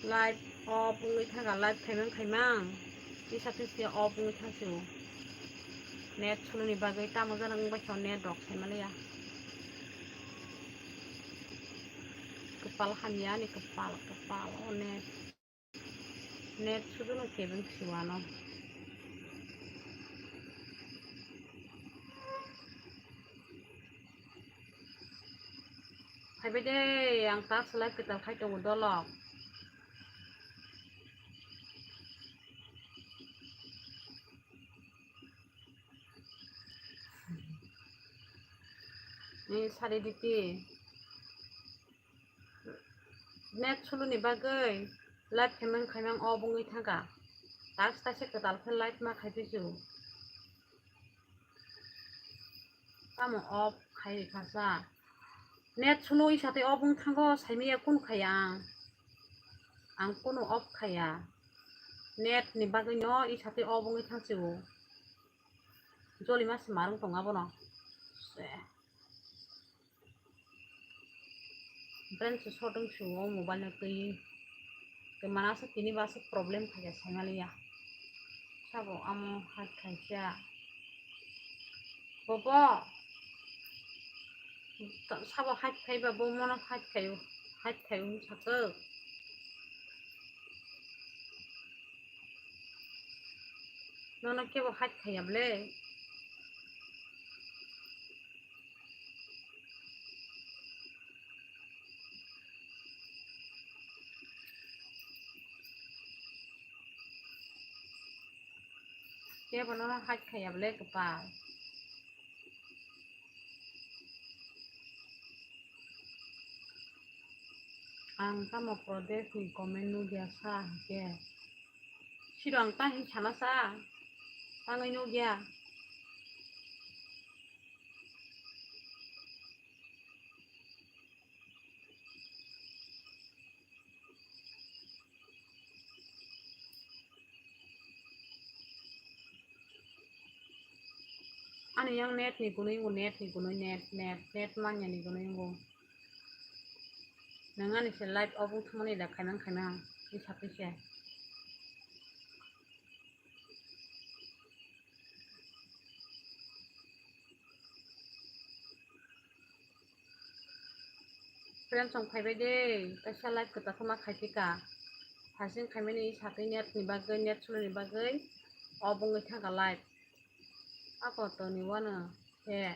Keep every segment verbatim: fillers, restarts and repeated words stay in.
Live off wngwi thangkha, live khaimang khaimang. Tisa tisi off wngwi thangsi o. Net suluni bagwi tamo jani wngbai kha net rok saimaliya. Kwpal hamya ani kwpal, kwpal o net. Net sudu no kebeng siwano. Phaibai de, ang task live kwtal khai tongo dolok. Ni sari diti. Net suluni bagwi live khaimang khaimang off wngwi thangkha. Task taisa kwtal khe live ma khai phisiu. Tamo off khai rikha sa. Net sulu isa tei off wng thango, saimaya kunu khaya ang. Ang kunu off khaya. Net ni bagwi no isa tei off wngwi thangsiu. Jolima se marwng tong abono. Se. Brand se sotong se o mobile no twi. Twi mana se tini ba se problem khaikha saimaliya. Sabo amo hak khaikha. Bobo. Sabo hak khaiba bo mono hak khaio. Hak khaio sakhe. Nono kebo hak khaiya ble. Kebo nono hak khaiya ble kwpal. Ang tamo Pradesh ni comment nugya sa hwnkhe. Siro ang tang hin sana sa. Tangwi nugya. Ani yang net ni kunui ngo, net ni kunui, net, net, net manya ni kunui ngo. Nang ani se live off wng thumani da khaimang khaimang, ni sakhe se. Friends, chwng phaibai de, kaisa live kwtal khe ma khai phi ka. Hasing khaimani satwi net ni bagwi, net suluni bagwi, off wngwi thangkha live. Ako to ni wano he.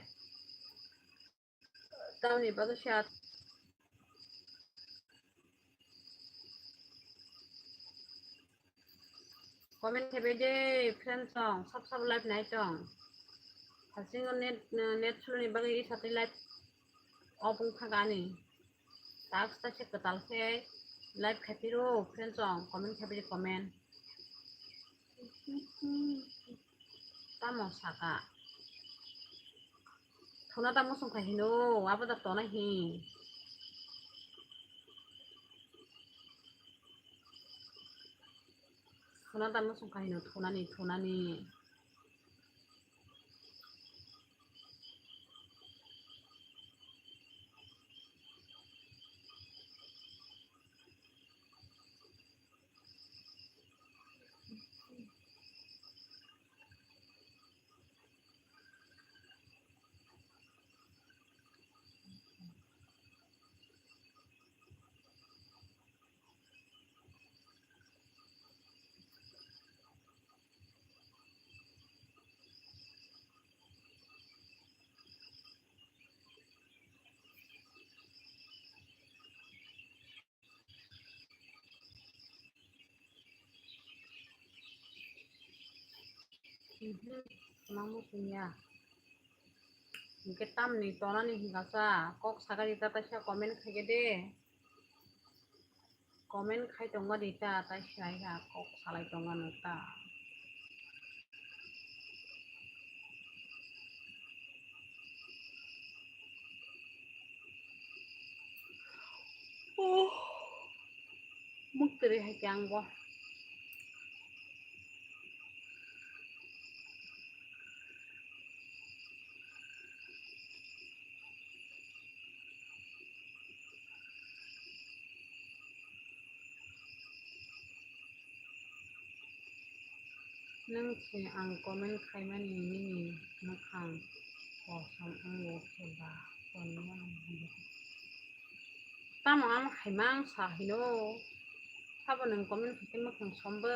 Tamni bagwi se at-, comment khaibai de, friend song, sab sab live nai tong. Hasingo net, net suluni bagwi i satwi live off wng thangkha ani. Task ta se kwtal khe live khai phiro, friend song, comment khaibai de, comment. Tamo saka. Thuna ta muchung khai hino, abo da tona hi. Thuna ta muchung khai hino, thunani, thunani. Mhm, nang muchung ya. Hingke tamni tonani hingka sa, kok sakari ta taisa comment khaike de. Comment khai tongma di ta, taisa hai ha, kok salai tongma no ta. Oh. Muktwrwi hai khe ang bo. Nwng se ang comment khaimani nini mwkhang kosom wngo khe ba tonmani hinwi. Tamo ang khaima ang sa hino. Sabo nwng comment khaikhe mwkhang sombo.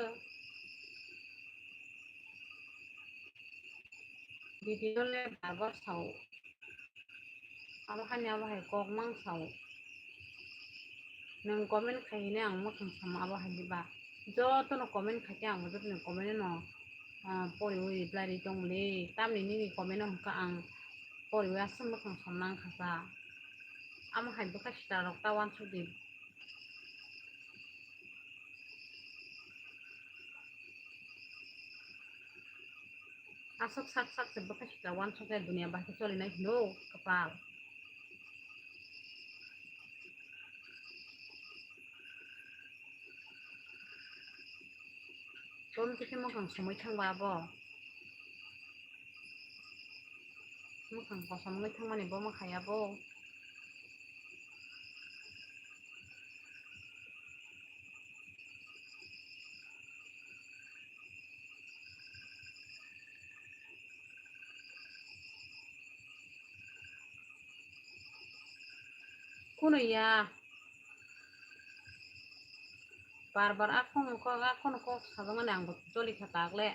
Video le barbar sao. Abo hani abo hai kok mang sao. Nwng comment khai hini ang mwkhang sama abo hai ba. Joto no comment khai khe ang joto ni comment no, ah, pori ui reply ri tong le. Tamni nini comment no hwnkha ang pori ui aswk mwkhang somna wngkha sa. Amo hai bwkha sita rok ta uansuk di. Aswk sak sak se bwkha sita uansukya dunia bahai khe cholinai hino kwpal. Tom khe mwkhang somoi thangba abo. Mwkhang kosom wngwi thangmani bo mwkhaya bo. Kuno ya. Bar bar a khunu kok, a khunu kok sajakmani ang bo choli kha tak le.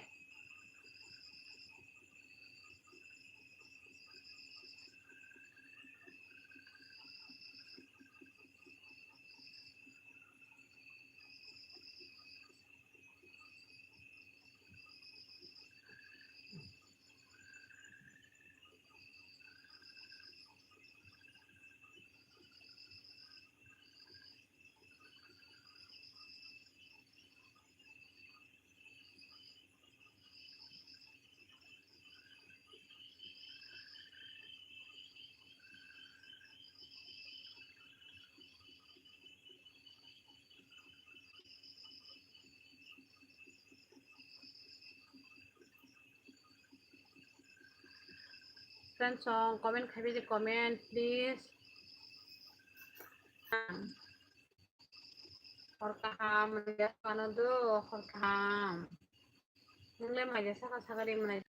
Friends, song comment khai di, comment please. Hor kaham, ya, ano do, hor kaham. Nungle maja saka saka di mwnai.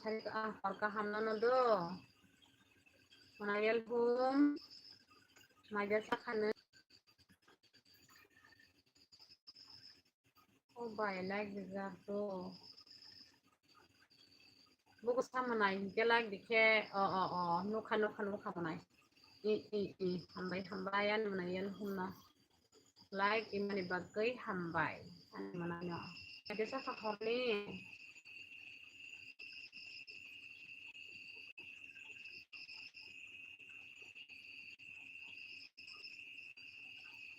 Sari, ah, hor kaham nono do. Mwnai yel hum. Maja saka no. Oh bai, like rijak do. Buku sa mwnai hinkhe like dikhe, o, o, o, nukha, nukha, nukha mwnai. I, i, i, hambai, hambai, ani mwnai yel humna. Like imani bagwi hambai, ani mwnaino. Kaisa sa horni.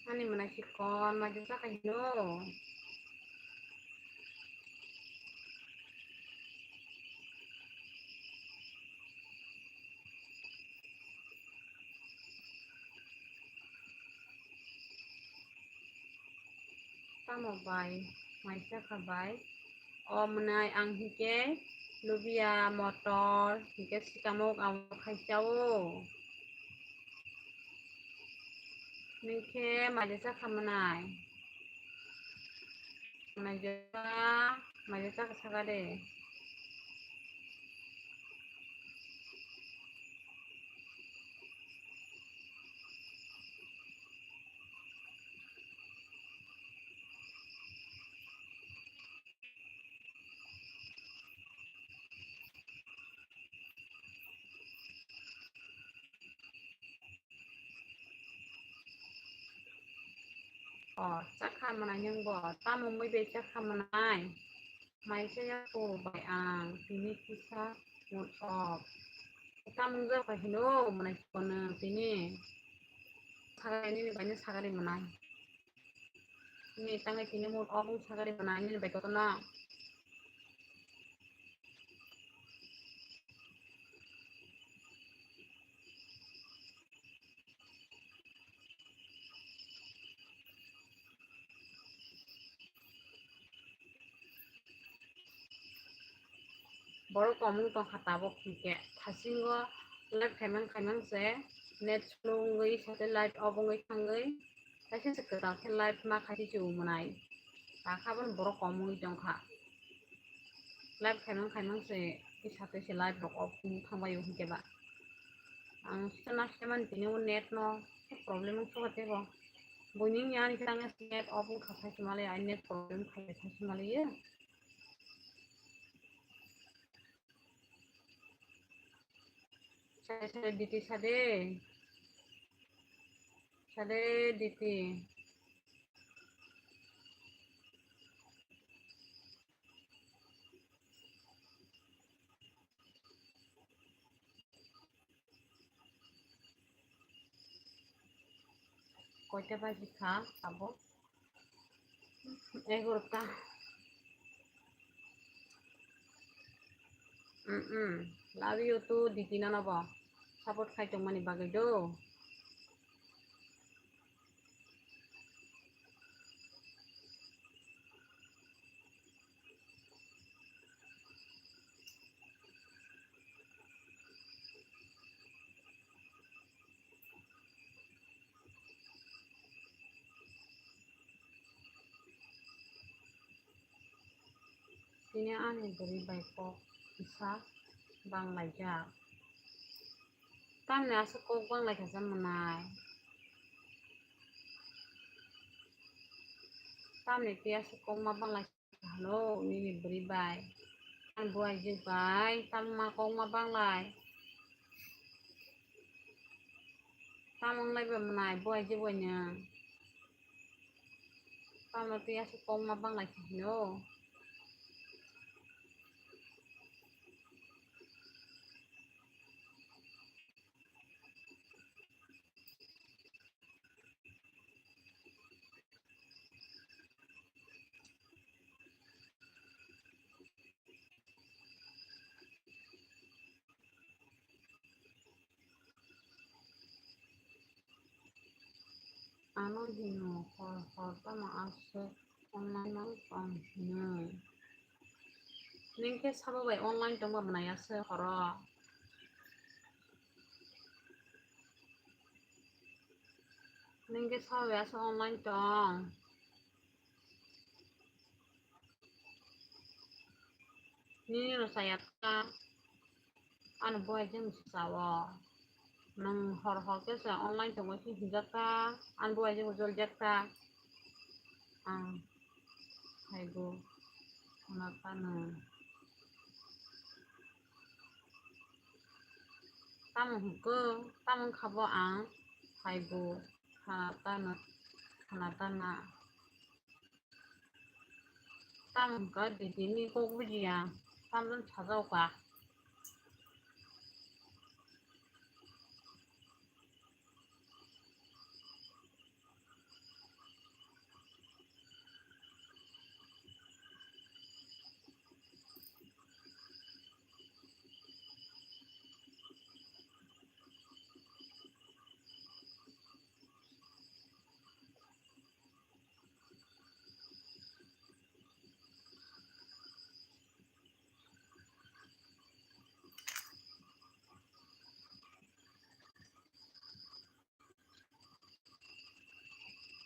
Ani mwnai chikon, maja saka hino. Tamo bai, maisa kha bai. O mwnai ang hinkhe lubia, motor, hinkhe sikamuk abo khai chao. Nwng khe maja saka mwnai. Mwnai jora, maja saka saka de. O, chakha mwnai nwng bo, tamo mui bai chakha mwnai? Maisa ya ko bai ang, tini kisa mood off. Tamo wngjago hino mwnai kono tini. Sagai nini bai no sagari mwnai. Ni tangai tini mood off wng sagari mwnai nini bai kono. Borok komung tongkha tabuk hinkhe. Thasingo live khaimang khaimang se net slow wngwi satellite off wngwi thangwi. Kaisa se kwtal khe live ma khai se chubu mwnai. Takha boni borok kom wngwi tongkha. Live khaimang khaimang se kisa twi se live rok off wng thangbai o hinkhe ba. Ang sita na sita mani tini o net no problem wng sokha tebo. Buini wngya ani khe net off wngkha sai se mali ai net problem khai sai se mali ye. Sade, sade, diti, sade. Sade, diti. Koita baji kha abo? Egarota. Mm, mm. Love you too, diti nono bo support khai tongmani bagwi do. Tini ani bwrwi bai kok kisa bang laijak. Tamni aswk kok bang lai kha sa mwnai? Tamni tei aswk kok ma bang lai kha hwno nini bwrwi bai? Ani buaijwk bai tamo ma kok ma bang lai? Tamo wng lai ba mwnai buaijwk bai nwng? Tamo tei aswk kok ma bang lai kha hwno? Ano hino hor hor tamo aswk online no tong hinwi. Nwng khe sabo bai online tongba mwnai aswk horo. Nwng khe sabo bai aswk online tong. Nini rw chaya ta, ani buaijwk se chao. Nwng hor hor khe se online tongwi se hinjak ta, ani buaijwk bo joljak ta. Ang haibo khna tano. Tamo hwnkhe, tamo wngkha bo ang haibo khna tano, khna tana. Tamo hwnkha didini kok bujiya, tamjani sajao kha.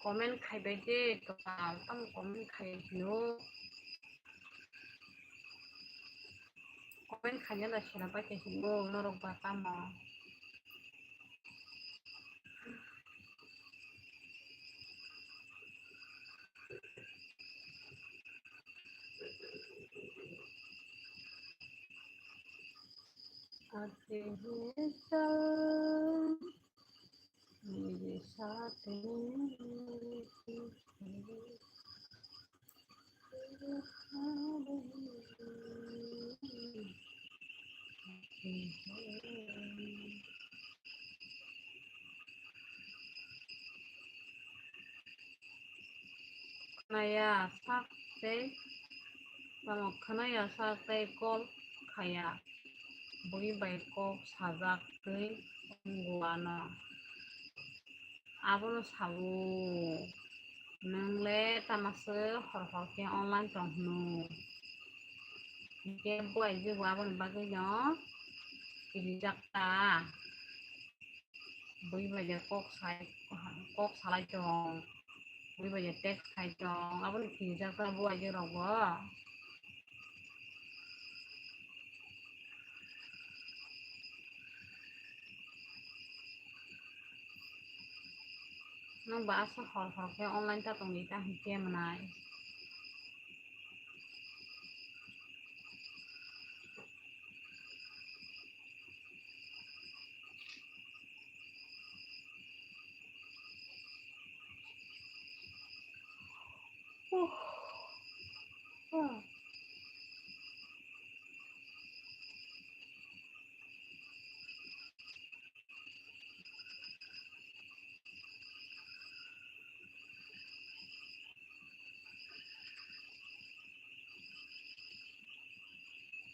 Comment khaibai de, tamo comment khai hino. Comment khaina da sera pai khe hino norok ba tamo. Khwnaya sak tei, tamo khwnaya sak tei call khaya. Bui bai kok sajak twi wngo ano. Abono sao, nwng le tama se hor hor khe online tong hwno? Hinkhe bo aijak bo aboni bagwi no rijak ta. Bui bai de kok sai, kok salai tong. Bui bai de text khai tong. Aboni kijak ta buai je rok bo. Nwng ba aswk hor hor khe online ta tongwi ta hinkhe mwnai.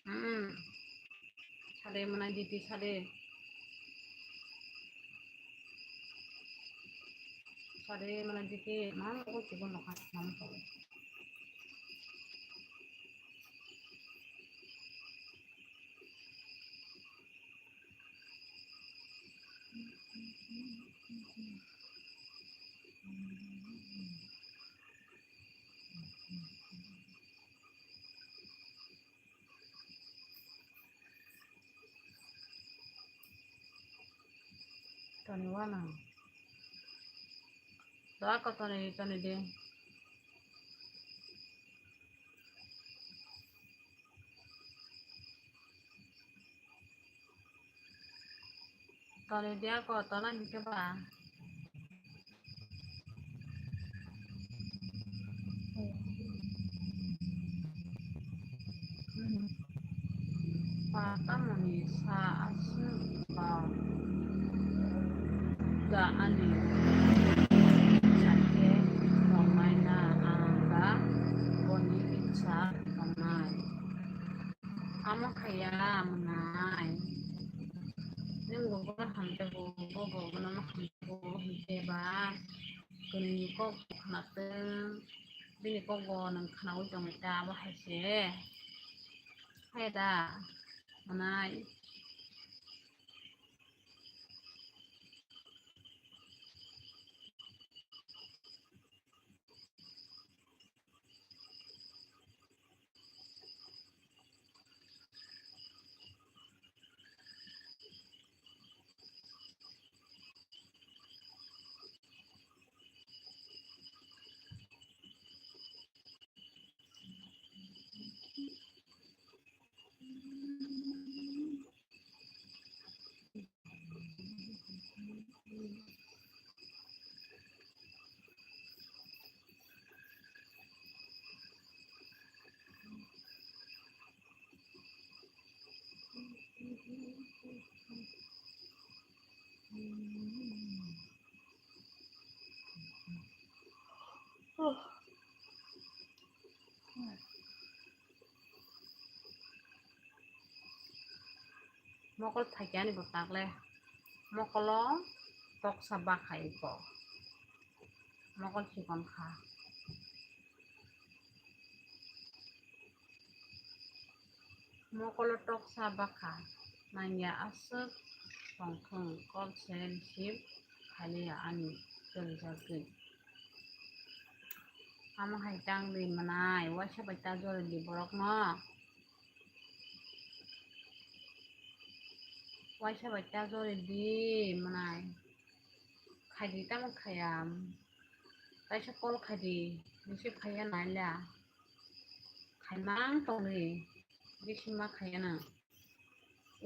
Hmm. Sade mana diti sade. Sade mana diti mana ko chibon lokha mana ko. Toni wana. Doa ko toni, toni de. Toni dia ko tona hingke ba. Patamoni sa aswk ba da ani sakhe tongnaina ang ba boni itsa tongnai. Amo khaya mwnai. Nwng bo bono hamjago, bo bo bono hamjago, hinkhe ba kwnwi kok khnatwng, bini kok bo nwng khnaui tongwi ta, abo hai se. Hai da, mwnai. Mokol thaikyani bo takle mokolo toksa bakhai ko mokol chikon kha. Mokolo toksa bakha nangya aswk tongthung kol se receive khaliya ani twljagwi. Amo hai tang di mwnai, waisa bai ta jori di borok no. Waisa bai ta jori di mwnai. Khaidi tamo khayam. Kaisa call khaidi, receive khaiya naila. Khaimang tongdi, receive ma khaiya nang.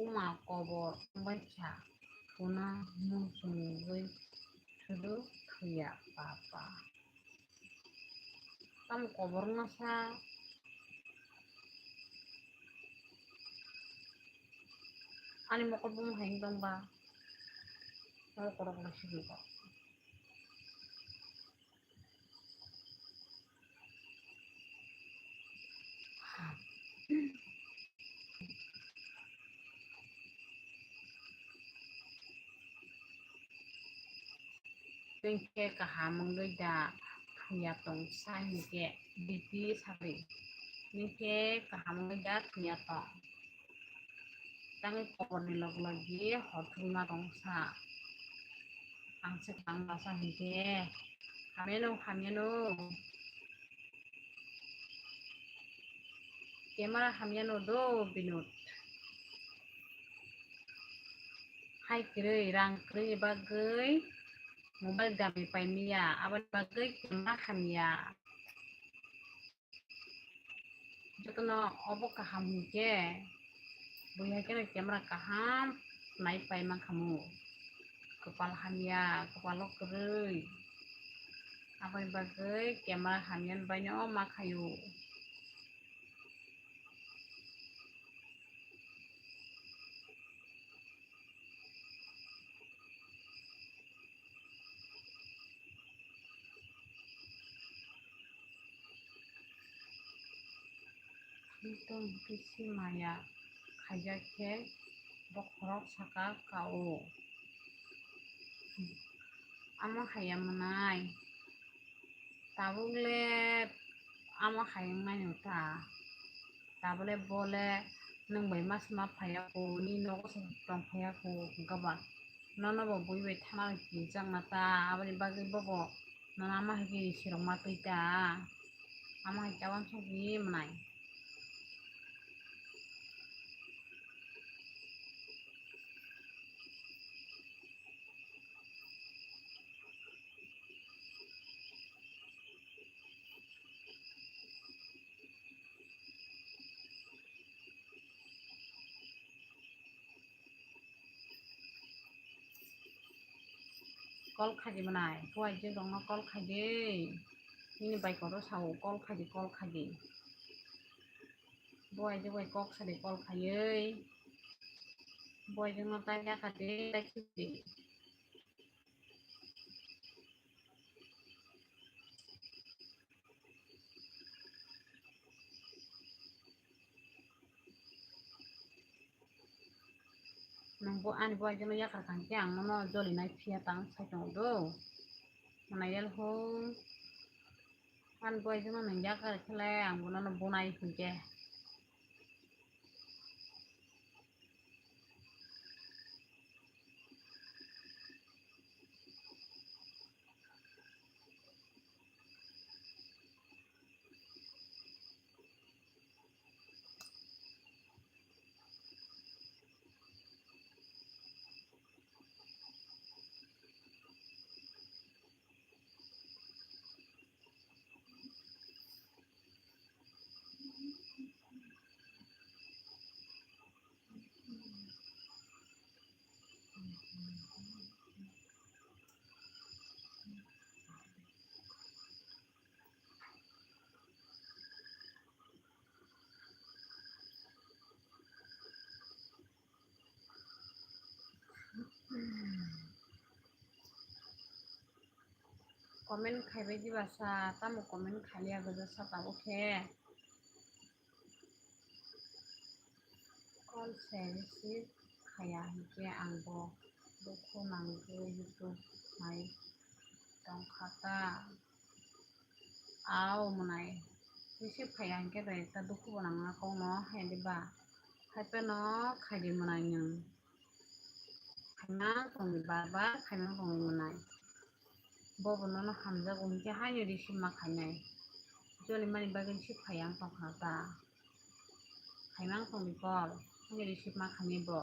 Uma kobor wngbaikha, phunukno muchungwi thudu thuya papa. Tamo kobor wngsa ani mokol bumung hai wng tongba, mokol rok bai sibiko. Nwng khe kaham wngwi da thuya tong sa hinkhe, diti sagwi. Nwng khe kaham wngwi da thuya tong. Tangwi koborni log logi hor thumna tong sa. Ang se kang basa hingke. Hamyano, hamyano. Camera hamyano do, Binod. Hai kwrwi, rang kwrwi bagwi mobile dami paimiya, aboni bagwi camera hamya. Jotono obo kaham hwnkhe, buini haikhe no camera kaham nai pai mankhamu. Kwpal hamya, kwpalo kwrwi. Aboni bagwi camera hamya baino ma khaio. Tong kisi maya khaijak khe bokhorok saka ka-o. Amo haiya mwnai. Tabuk le amo hai wngmani wngkha. Tabuk le bo le nwng bai ma sima phaiya kho, nini nogo se tong phaiya kho, hwnkhe ba nono bo bui bai thana rw kijakna ta, aboni bagwi bobo nono ama hai khe sirok ma twi ta, ama hai khe wansuk ni mwnai. Call khaidi mwnai, buai je rokno call khaidi. Nini bai koro sao call khaidi, call khaidi. Buai je bai kok sadi call khaiwi. Buai je no tai ya khadi, tai khidi. Nwng bo ani buai jono yakar kha hwnkhe ang nono joli nai phiya tang sai tongo do. Mwnai yal ho. Ani buai jono nwng yakar khe le ang bo nono bunai hwnkhe. Comment khaibai diba sa, tamo comment khailiya gajak sa tabuk khe. Call se receive khaiya hinkhe ang bo dukhu nangwi YouTube nai tongkha ta. Ao mwnai receive khaiya hinkhe bai ta dukhu bo nangna kokno hai diba? Hai phano khaidi mwnai nwng. Khaimang tongdi bar bar khaimang tongdi mwnai. Bobo nono hamjago hinkhe haino receive ma khainai. Jolimani bagwi receive khaiya wng tongkha ta. Khaimang tongdi call, haino receive ma khainai bo.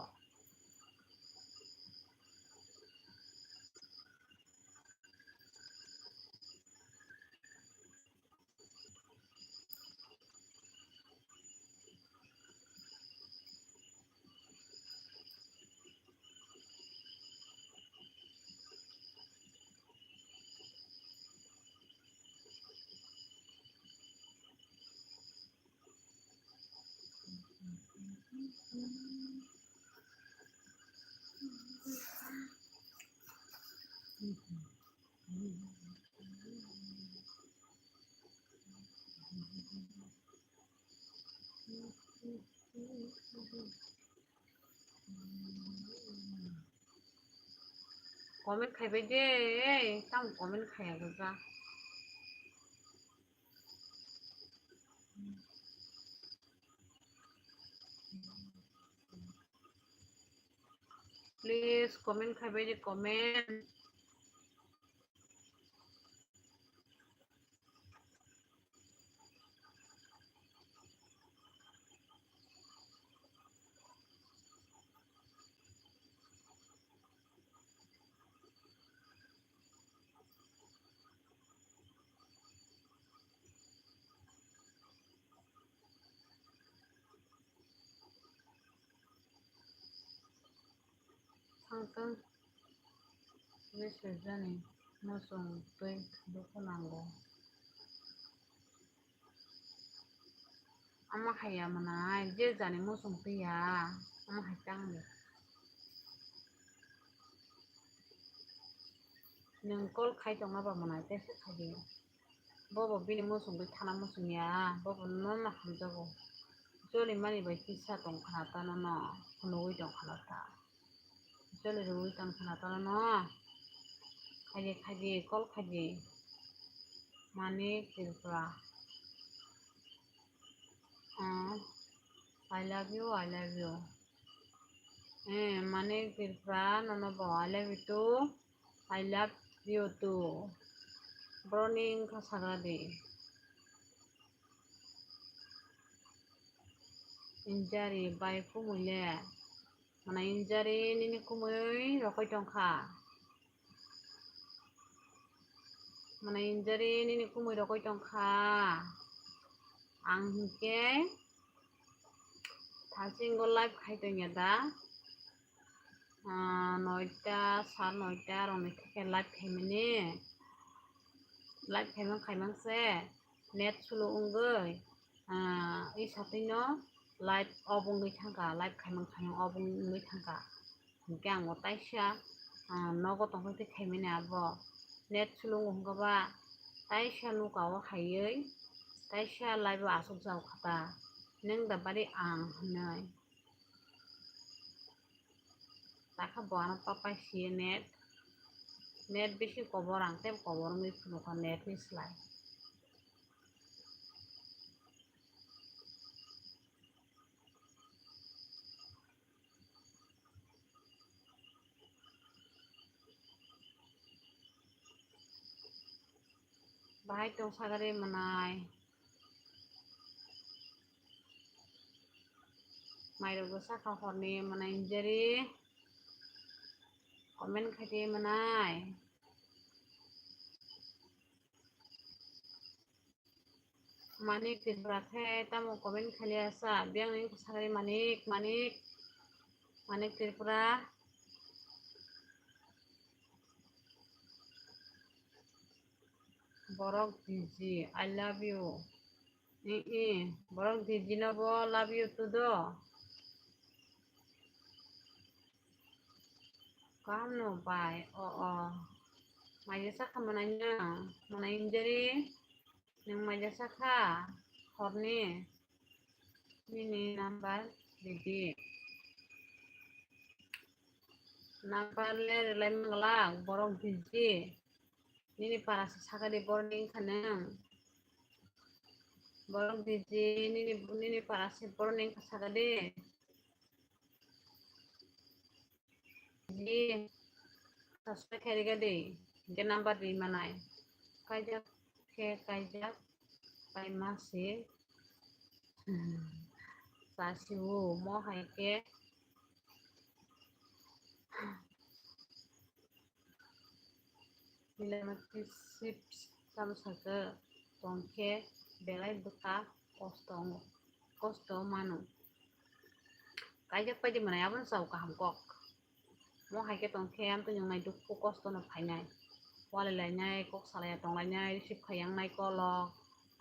Comment khaibai de, ei, tamo comment khaiya gajak. Please comment khaibai de, comment. Ang tong bwsajani muchung twi dukhu nango. Omo hai ya mwnai, je jani muchung twi ya, omo hai tang di. Nwng call khai tongma ba mwnai, tei se khai di. Bobo bini muchung twi thana muchung ya, bobo nono hamjago. Joli mani bai kisa tong khna ta nono, phunugwi tong khna ta. Joli rwui tong khna ta nono. Khaidi, khaidi, call khaidi. Manik Tripura. Ah, I love you, I love you. Eh, Manik Tripura, nono bo I love you too. I love you too. Boroni wngkha sagra di. Injari bai kumui le. Mana injari nini kumui rokoi tongkha. Mana injari nini kumui rokoi tongkha. Ang hinkhe thasingo live khai tongya da. Ah, noita, sar noita rokni theke live khaimani. Live khaimang khaimang se net slow wngwi, ah, i satwino live off wngwi thangkha, live khaimang khaimang off wngwi thangkha. Hinkhe ang bo taisa, ah, nogo tongphai khaimani abo net slow wngkha ba taisa nukao haiwi taisa live o aswk jao kha ta, nwng da bari ang hinwi. Takha bo ano papai siye net. Net bisi kobor, ang tei kobor wngwi phunukha net ni slai. Bahai tong sagari mwnai. Mairok bo sakha horni mwnai injari. Comment khaidi mwnai. Manik Tripura khe tamo comment khailiya sa, biyang ni sagari Manik, Manik, Manik Tripura. Borok diji, I love you. I, i, borok diji no bo love you too do. Kaham no bai, o, o. Maija sakha mwnai no, mwnai injari. Nwng maija sakha horni nini number ridi. Number le rwlai manglak, borok busy. Nini para se sakha di borok ni wngkha nwng. Borok busy, nini, nini para se borok ni wngkha sakha di. Di, subscribe khairika di, hingke number ri manai. Kaijak khe kaijak, pai ma se. Chasi o, mo hai khe. Milamati chips tamo sakhe tongkhe belai bwkha kosto, kosto mano. Kaijak paidi manai abono chao kaham kok. Mo hai khe tongkhe amtwi nwngnai dukhu kosto no phainai. Walai lainai, kok salaiya tonglainai, receive khai yangnai kolok.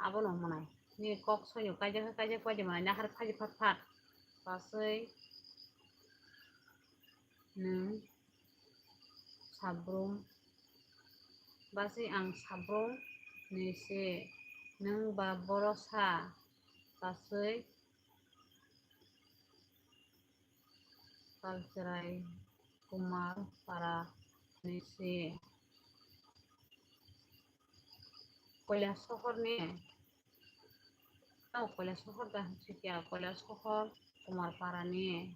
Abono manai. Ni kok soino kaijak khe kaijak paidi manai nakhar phaidi phat phat. Pasai nwng sabrum, basi ang sabrum ni se nwng ba boro sa, pasai Kalchrai Kumar para ni se Koilasohor ni. Tamo Koilasohor da hinwi kya, Koilasohor Kumarpara ni.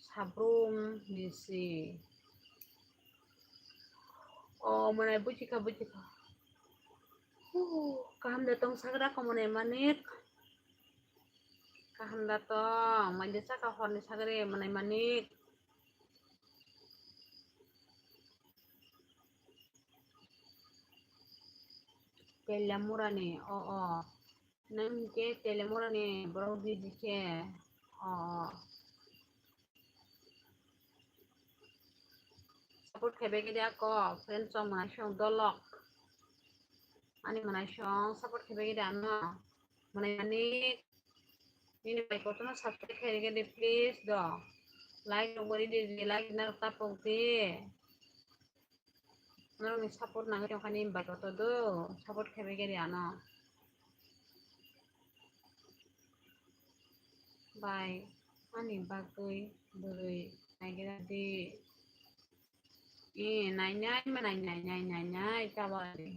Sabrum ni si. O, mwnai bujikha, bujikha. Huh, kaham da tong sagra ko mwnai Manik. Kaham da tong, maija saka horni sagri mwnai Manik. Telamurani, o, o. Nang ke Telemura ni borok di di ke. Oh. Support khe begede ako, friend song manai song dolok. Ani manai song support khe begede ano. Manai ani nini bai kotono subscribe khe begede please do. Like rok bari di, like na tapok di. Norokni support nangwi tongkha ni bagwi to do, support khe begede ano. Bai, ani bagwi bwrwi naigira di. E, nainai ma nainai, nainai, nainai, tabari.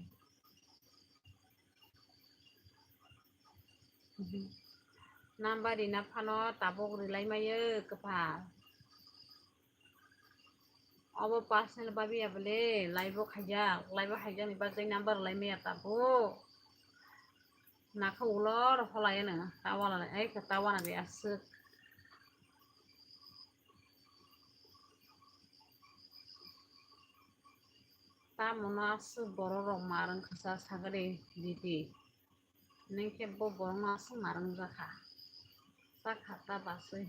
Number rina phano tabuk rilai mayo kwphal. Obo personal babi ya bole, live o khaijak, live o khaijakni bagwi number lai maya tabuk. Nakha ulo rw pholai ano, tawa lai, ai khe tawa na de aswk. Tamo no aswk borok rok ma rwng kha sa sagade didi. Neng khe bo borok no aswk ma rwng jakha. Chakha ta baswi.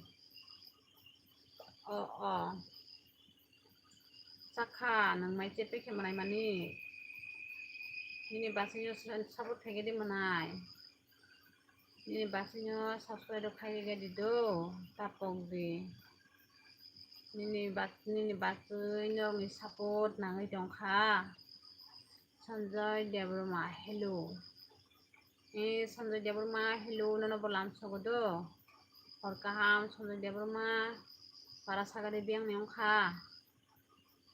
O, o. Chakha nwng mai chepe khe mwnai mani. Nini baswi no support khaigedi mwnai. Nini baswi no subscribe rok khaigedi do. Tapok di. Nini bas-, nini baswi norokni support nangwi tongkha. Sanjoy Debbarma, hello. Eh, Sanjoy Debbarma, hello, nono bo lamsogo do. Hor kaham, Sanjoy Debbarma, para sagade biyang ni wngkha.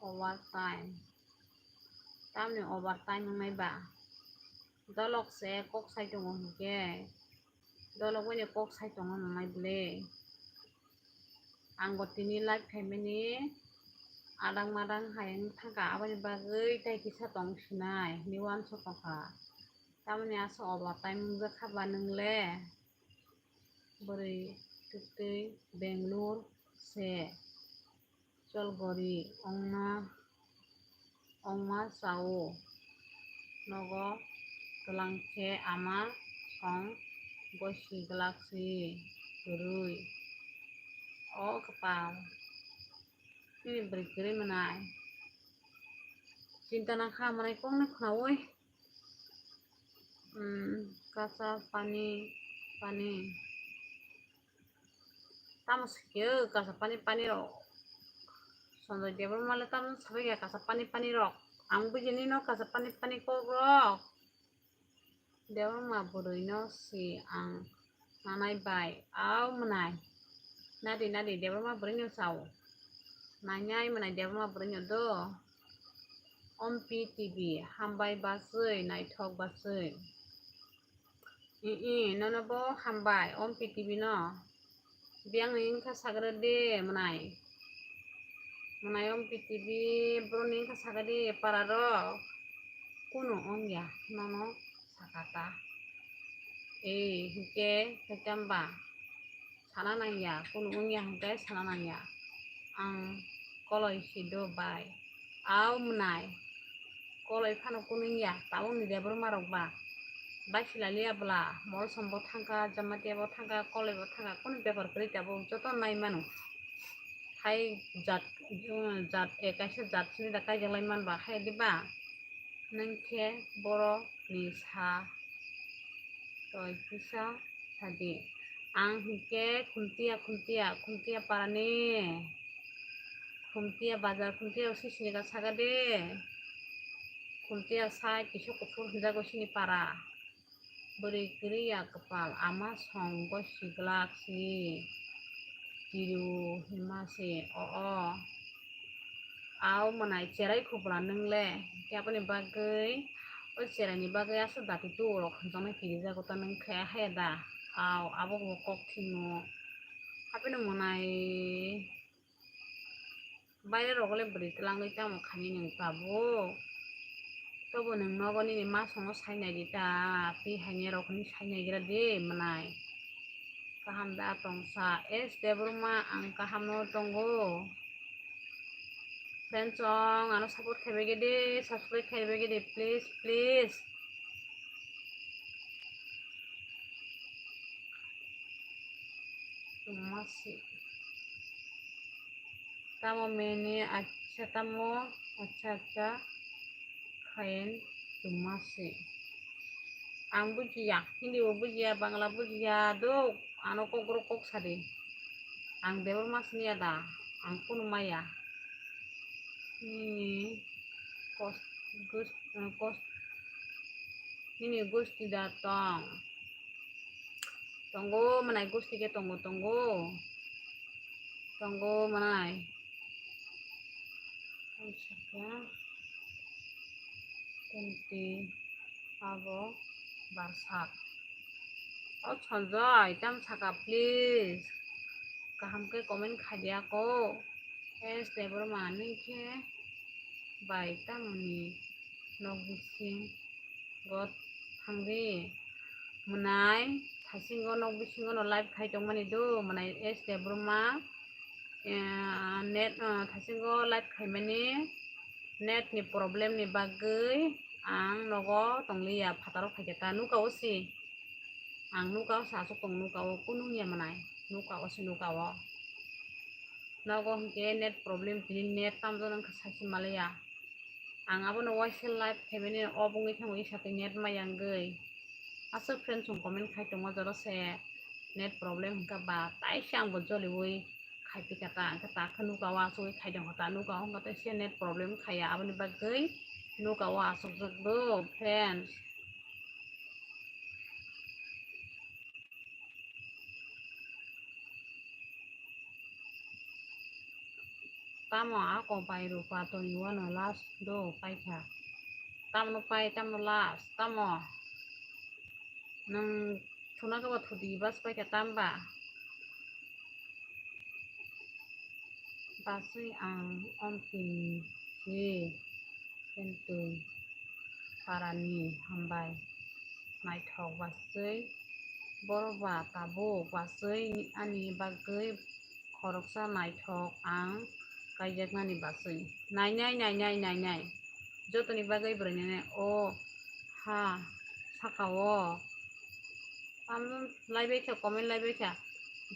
Overtime. Tamni overtime wngnai ba? Dolok se kok sai tongo hinkhe. Dolok bai kok sai tongo nwngnai bwle. Ang bo tini live khaimani adang madang hai wng thangkha, aboni bagwi tai kisa tong sinai hinwi uansuk tongkha. Tamoni aswk overtime wngjak kha ba nwng le? Bwrwi twtwi Bangalore se. Cholgori ongma, ongma chao. Nogo twlang khe ama song bosi glak si kwrwi. O kwpal. Nini bwrwi kwrwi mwnai. Chinta nangkha mwnai kokno khwnaui. Hmm, kasa pani, pani. Tamo sikhe kasa pani pani rok. Sanjoy Debbarma le tamo sabai kha kasa pani pani rok. Ang bujini no kasa pani pani kok rok. Debbarma bwrwi no si ang nanai bai. Au mwnai. Nadi nadi Debbarma bwrwi no sao. Nainai mwnai Debbarma bwrwi no do. Ompi T V, hambai bachwi, naithok bachwi. I, i, nono bo hambai, Ompi T V no. Biyang ni wngkha sagra de, mwnai. Mwnai Ompi T V, bro ni wngkha sagra de, para rok. Kunu wngya, nono sakata. Ei, hinkhe, hinkhe hamba. Sana nangya, kunu wngya hwnkhe sana nangya. Ang koloi si do bai. Au mwnai. Koloi phano kunu wngya, tabukni Debbarma rok ba. Bai sila liya bwla, Molsom bo thangkha, Jamatia bo thangkha, koloi bo thangkha, kunu bepar kwrwi tabuk joto nai mano. Hai jat, jat, eh, kaisa jat sini da kaijalai man ba, hai di ba? Nwng khe borok ni sa toi kisa sadi. Ang hinkhe Khumtiya, Khumtiya, Khumtiya parani, Khumtiya bazar, Khumtiya sisini ka saga de. Khumtiya sai kisa kuphur hinjago sini para. Bwrwi kwrwi ya kwpal ama song bo siglak si. Tiru hima se o o. Au mwnai cherai khupla nwng le. Khe aboni bagwi o cherai ni bagwi aswk dati tu rok hwnjaknai kirijago ta nwng khe haya da. Au abo bo kok thwimo. Aboni mwnai baire rok le bwrwi twlangwi tamo khainai nwng tabuk. Tobo nwng nogo nini ma songo sai nai di ta. Twi haini rok hinwi sai nai gra de mwnai. Kaham da tongsa S Debbarma, ang kaham no tongo. Friends song, ano support khaibegede, subscribe khaibegede, please, please. Masi. Tamo mene acha tamo acha acha khayen chumase. Ang bujiya, Hindi bo bujiya, Bangla bujiya, do ano kok boro kok sadi. Ang Debbarma siniya da, ang kunu maya. Nini kos, gos, kos, nini gosti da tong. Tongo, manai gosti khe tongo, tongo. Tongo, manai. Twenty abo barsak. O Sanjoy, tam saka, please. Kaham khe comment khai di ako. S Debbarma ni khe bai tamoni nok bising. Got thangdi. Mwnai, thasingo nok bisingo no live khai tongmani do, mwnai S Debbarma, eh, net, eh, thasingo live khaimani net ni problem ni bagwi ang nogo tongliya, phataro phaikhe ta nuka o si. Ang nuka o sa aswk tong nuka o, kunu wngya mwnai, nuka o si nuka o. Nogo hwnkhe net problem, tini net tamjak wngkha saisi malaya. Ang abono waisa live khaimani off wngwi thango, isa tei net maya wngwi. Aswk friends rok comment khai tongo, jora se net problem hwnkha ba, taisa ang bo joliui khai pika ta, hwnkhe ta khe nuka o asugwi khai tongkha ta, nuka o hwnkha tei se net problem khaiya, aboni bagwi nuka o asukjak do friends. Tamo ako bai rupa toni wano last do paikha. Tamno pai, tamno last, tamo. Nwng thuna khe bo thudi bas paikha tamba. Basui ang omtini si. Kentwi parani hambai naithok basui, borok ba tabuk basui ani bagwi khoroksa naithok ang kaijaknani basui. Nainai, nainai, nainai, jotoni bagwi bwrwi nainai o ha saka o. Tamo laibaikha, comment laibaikha.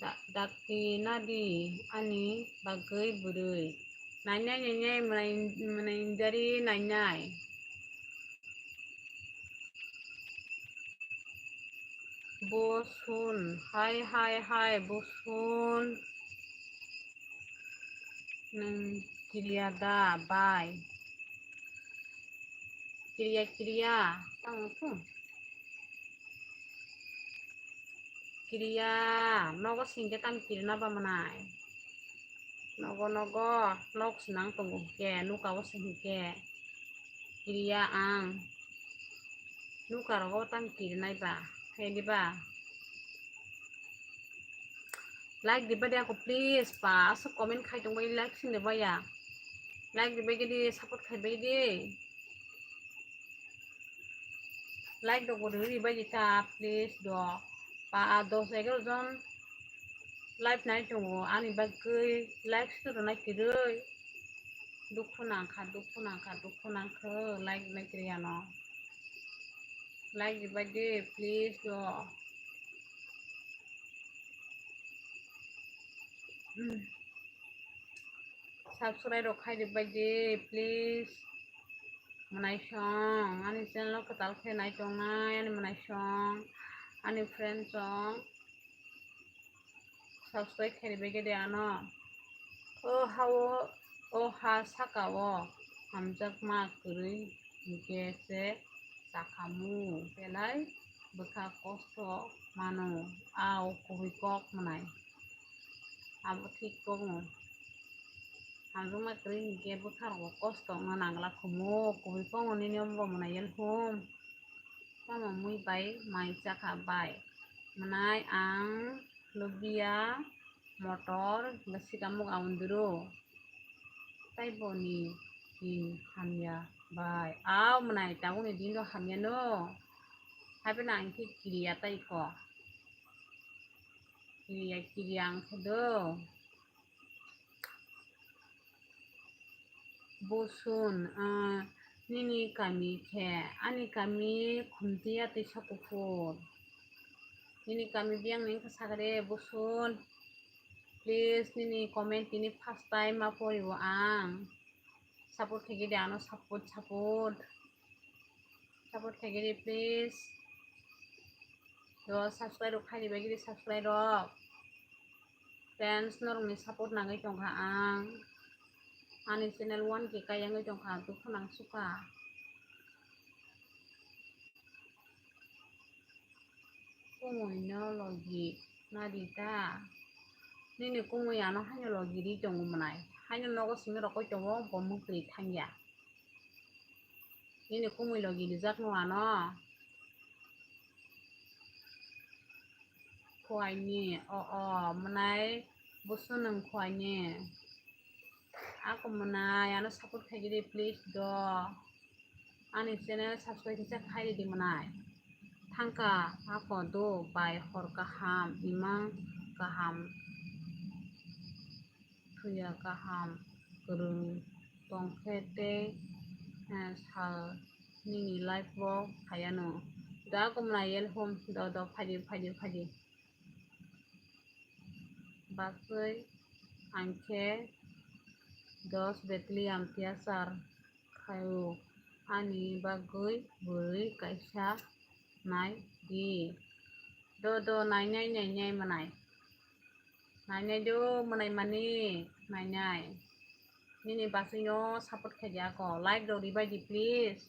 Da-, dakti nadi ani bagwi bwrwi. Nainai, nainai, mwnai, mwnai injari nainai. Bosun, hai, hai, hai, Bosun. Nwng kiriya da, bai? Kiriya, kiriya, tamo khe? Kiriya, nogo singkhe tamo kirina ba mwnai? Nogo, nogo, nok swnang tongo hwnkhe, nuka o se hwnkhe. Kiriya ang. Nuka rogo tamo kirinai ba, khe diba? Like di bai di ako please pa, aswk comment khai tongbai like sini baya. Like di bai di, support khai bai di. Like do gori ri bai di ta please do. Pa dos egaro jon live nai tongo, ani bagwi like sini rwnai kwrwi. Dukhu nangkha, dukhu nangkha, dukhu nangkha, like nai kwrwi ano. Like di bai di please do. Hmm. Subscribe rok khai di bai di, please. Mwnai song, ani channel o kwtal khe nai tongnai, ani mwnai song, ani friend song. Subscribe khai di bai di ano. O ha o, o ha saka o hamjakma kwrwi hwnkhe se chakhamu belai bwkha kosto mano, a o kubui kok mwnai. Abo thik tongo. Hamjakma kwrwi hwnkhe bwkha rogo kosto wngna nangla khumu, kubui kok nini ombo mwnai yel hum. Tamo mui bai mai chakha bai. Mwnai ang lubia motor hwnkhe sikamuk aunduru. Tai boni din hamya bai. Au mwnai tabukni din do hamya no. Haibeno ang khe kiriya tai kho. Kiriya, kiriya ang khe do. Bosun, ah, nini kami khe? Ani kami Khumtiya Teisa Kuphur. Nini kami biyang ni wngkha sagre Bosun. Please, nini comment tini first time ma pori o ang. Support khaigidi ano, support, support. Support khaigidi, please. Do subscribe rok khaini bagidi subscribe rok. Friends, norokni support nangwi tongkha ang. Ani channel one K kayangwi tongkha, dukhu nang sukha. Kumui no logi nadi ta. Nini kumui ano haino logi ri tongo mwnai. Haino nogo simi rokoi tongo, bo mwkhwtwi thangya. Nini kumui logi rijak no ano. Khuaini, o, o, mwnai busu nwng khuaini. Ako mwnai ano support khaigidi, please do. Ani channel subscribe kisa khairidi mwnai. Thangka ako do bai hor kaham, imang kaham, thuya kaham, kwrwng tongkhe tei, eh, sal nini life o phaiano. Da ako mwnai yel hum, do, do, phaidi, phaidi, phaidi. Bagwi ang khe dos betli ampia char khaio, ani bagwi bwrwi kaisa nai di. Do, do, nainai, nainai mwnai. Nainai do mwnai mani, nainai. Nini bagwi no support khaidi ako. Like rok ribai di, please.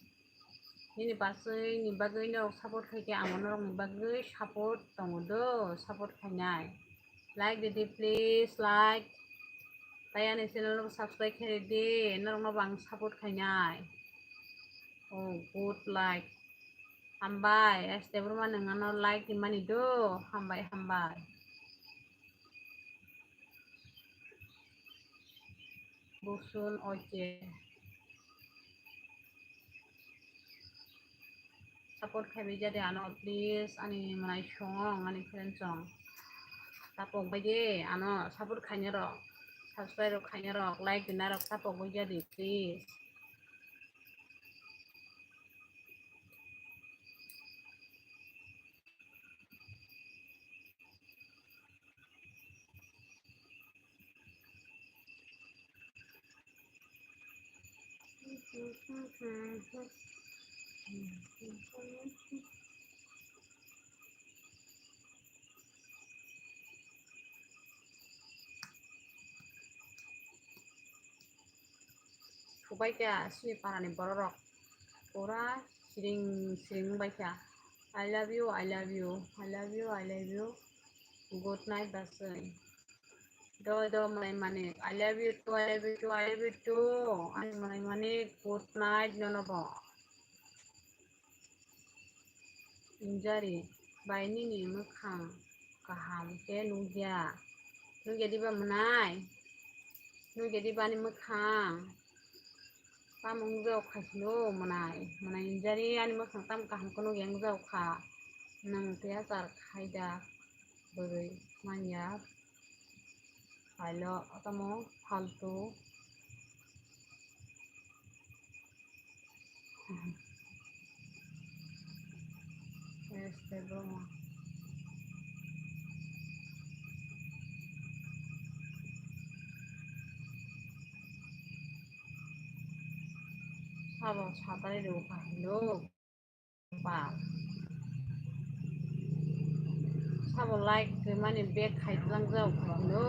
Nini bagwi, ni bagwi norok support khaikhe ang norokni bagwi support tongo do, support khainai. Like ridi, please, like. Tai ani channel no subscribe khairidi, norokno bo ang support khainai. Oh, good like. Hambai, S T Burma nwng ano like rimani do. Hambai, hambai. Busun, okay. Support khaibijadi ano, please, ani mwnai song, ani friend song. Tapok baidi ano support khainai rok, subscribe rok khainai rok, like dinai rok tapok baijadi, please. Subai kha sini parani bororok pura siring siring bai kha. I love you, I love you, I love you, I love you. Good night, Basai. Do do, Malai Manik. I love you too, I love you too, I love you too. Ani Malai Manik, good night, nono bo. Injari, bai nini mwkhang kaham khe nukya. Nukya diba mwnai? Nukya diba ani mwkhang? Tamo wngjago khaisino mwnai? Mwnai injari ani mwkhang tamo kaham khe nukya wngjago kha. Nwng tei achar khaida bwrwi manya. Phailo tamo faltu. Este broma. Sabo satai rw kahilo. Ba. Sabo like khe mani back khai tlang jao kho. No.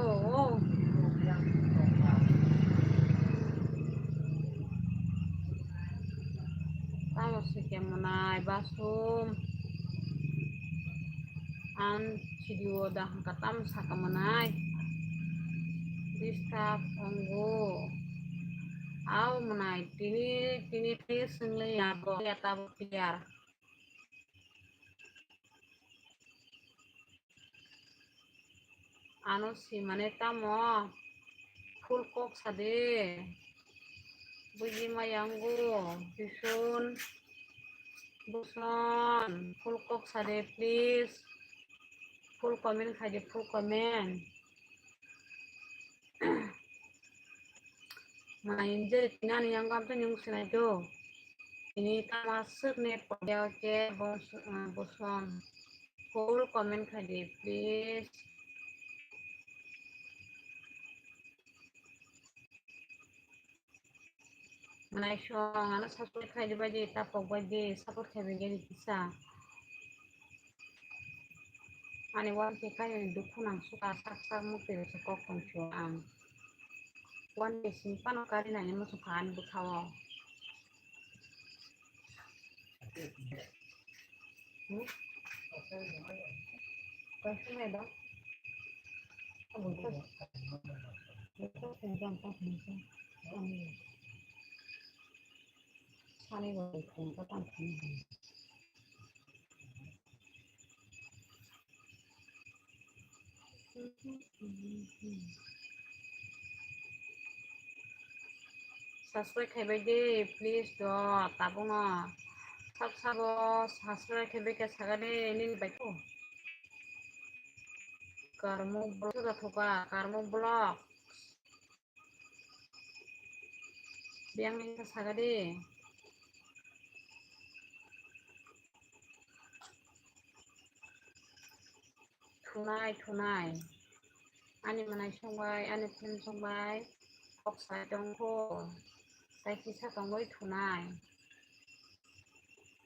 Tamo se khe mwnai basum. Ang video da hangka tamo saka mwnai. Disturb ongo. Au mwnai tini, tini, tini swnglai ya bo ya tabo clear. Ano simane tamo full kok sade. Buji mayango, Bisun, Buson, full kok sade, please. Full comment khaidi, full comment. Mwnai injari tini ani yango amtwi nwng sinai do. Tini tamo aswk net poriya khe Bos-, ah, Boson. Full comment khaidi, please. Naisong, ano subscribe khaidi bai di, tapok bai di, support khaibai di kisa. Ani one K khaini dukhu nang suka sak sak mukti rwsa kok tong sio ang. One K sini pano kari nani muchung kha ani bwkhao. Hmm? Kaisa nai da. Abo to. Abo to senjang ta senjang. Sani bo tong ta tang sani. Subscribe khaibai di, please do, tabukno. Sab sabo subscribe khaibai khe sagani nini bai kho. Karmo vlog, Karmo vlog. Biyang ni khe sagadi. Thunai, thunai. Ani mwnai songbai, ani film songbai. Kok sai tongkho. Tai kisa tongwi thunai.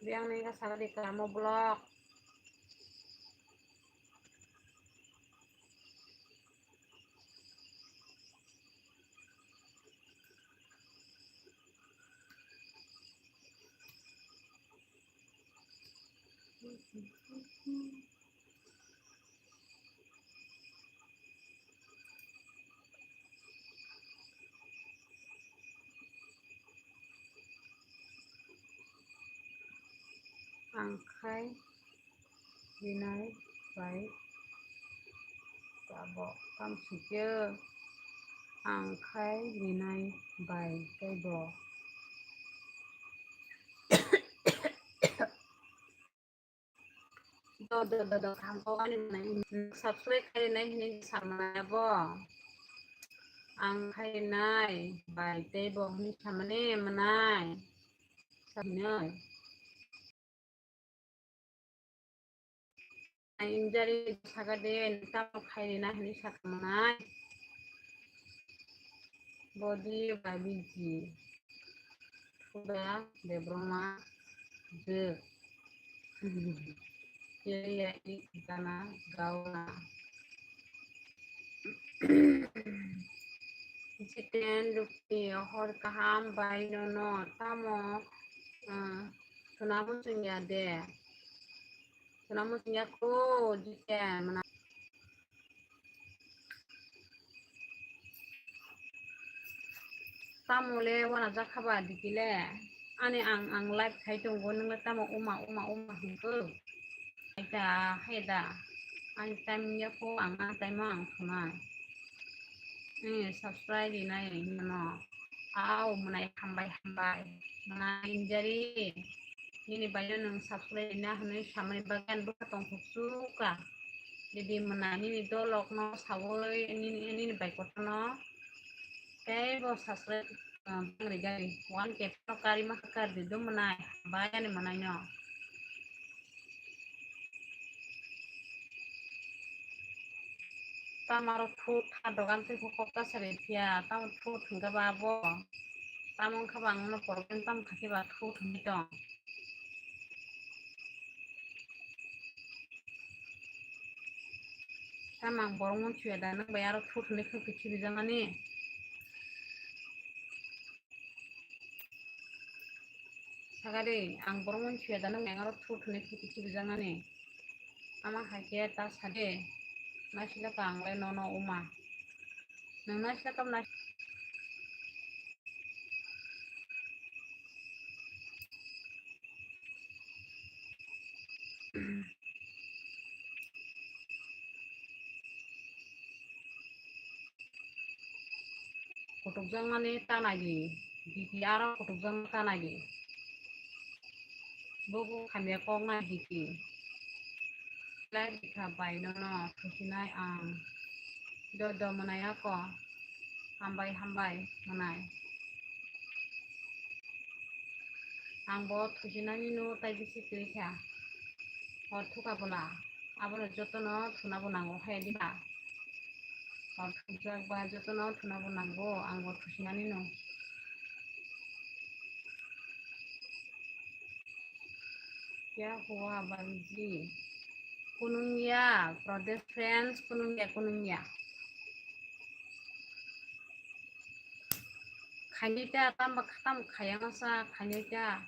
Biyang ni khe sagadi Karmo vlog. Ang khai rinai bai tabok tamo sike ang khai rinai bai teibo. Do, do, do, do, kaham kok ani mwnai. Subscribe khai rinai hinwi samani abo. Ang khai rinai bai teibo hinwi samani mwnai. Samani. Injari saka de, tamo khai rina hinwi saka mwnai. Body by B G. Thuda Debroma je. Yaya i gana gauna. Jiten Rukni hor kaham bai nono tamo, ah, khwnabo chwngya de. Khwnabo chwngya kho Jiten mwnai. Tamo le wana jakha ba dikile. Ani ang, ang live khai tongo, nwng le tamo uma, uma, uma hwnkhe. Haida, haida. Ani time ya kho ang, ani time ang khwnai. Nini subscribe rinai mano. Au, mwnai hambai, hambai. Mwnai injari. Nini baino nwng subscribe rina hwnwi samani bagwi ani bwkha tongthok suka. Didi mwnai nini dolokno sawi nini, nini bai kotorno teibo subscribe, ah, bangri gari one K no kari ma kar di do mwnai bai ani mwnai no. Tamo aro thut ha dogan tei kok ta sari phiya, tamo thut hwnkhe ba abo. Tamo wngkha ba ang no problem tamo kha khe ba thut hwnwi tong. Tamo ang borok mwnsuya da, nwng bai aro thut hwnwi khwk khibijakmani. Sakadi, ang borok mwnsuya da, nwng bai aro thut hwnwi khwk khibijakmani. Tamo hai khe ta sadi, naisila ka ang le nono uma. Nwng naisila ka nai- Kutukjakmani ta nai di, D P aro kutukjakma ta nai di. Bubu khamya kok nai D P. Lai bikha bai nono thusinai ang. Do do mwnai ako. Hambai hambai mwnai. Ang bo thusinani no tai bisi twi kha. Hor thuka bola. Abono jotono thuna bo nango hai diba. Hor thujak ba jotono thuna bo nango. Ang bo thusinani no. Kya hua Babuji? Kunungya, Pradesh friends, kunungya, kunungya. Khainai ta, tamba khatam khayang sa, khainai ta.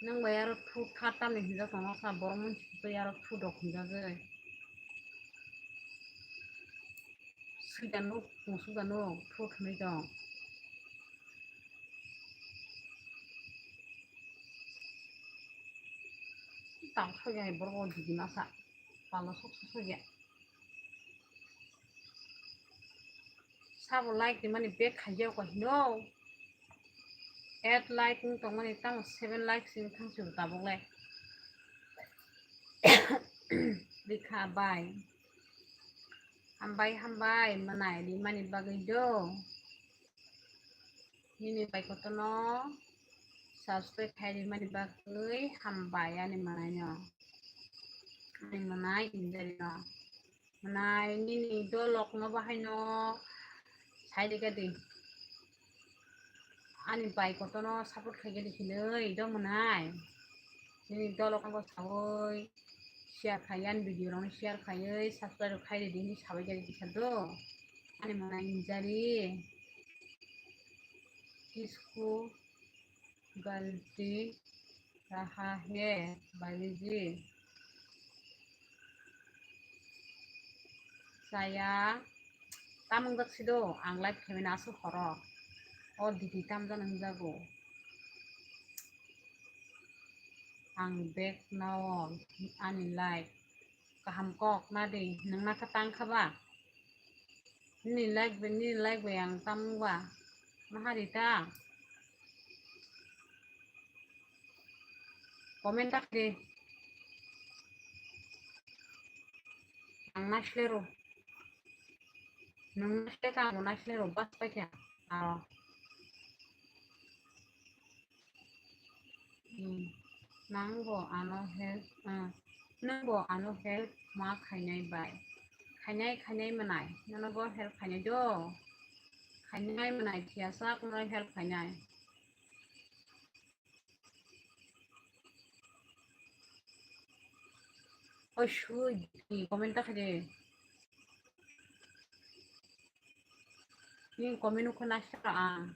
Nang bai aro thu khatam ni hinjak tong sa, borok mun chibai aro thu dok hinjak jai. Sui da nuk, pung sui da nuk, thu thumui tong. Tang soi ya borok o digi masa. Palo sok sok soi ya. Sabo like ni mani back khai ya ko hino. Eight like ni tong mani tang seven like sing thang sing tabok le. Bikha bai. Hambai hambai manai di mani bagwi do. Nini bai kotono subscribe khai rimani bagwi hambai ani manaino. Ani manai injari no. Manai nini dolok no bahai no sai de gadi. Ani bai kotono support khai gadi hinoi do manai. Nini dolok no sawi share khai ani video rok share khai subscribe khai di hinoi sabai gadi kisa do. Ani manai injari. किसको गलती रहा है भाभी जी? Saya tamung jak sido ang live khaimani aswk horo. O didi tamjani wngjago. Ang back nao ani live. Kaham kok nadi, nwng nakha tang kha ba? Nini like bai, nini like bai ang tamung ba? Mahari ta? Comment ta khe. Ang naisle ro. Nwng naisle ta, ang naisle ro, bas pai kha. Aro. Hmm. Nangbo ano help, ah, nangbo ano help ma khainai bai. Khainai, khainai manai. Nono bo help khainai do. Khainai manai phiya sak no help khainai. Oi sui, comment ta khaide. Ni comment ko nasa ang.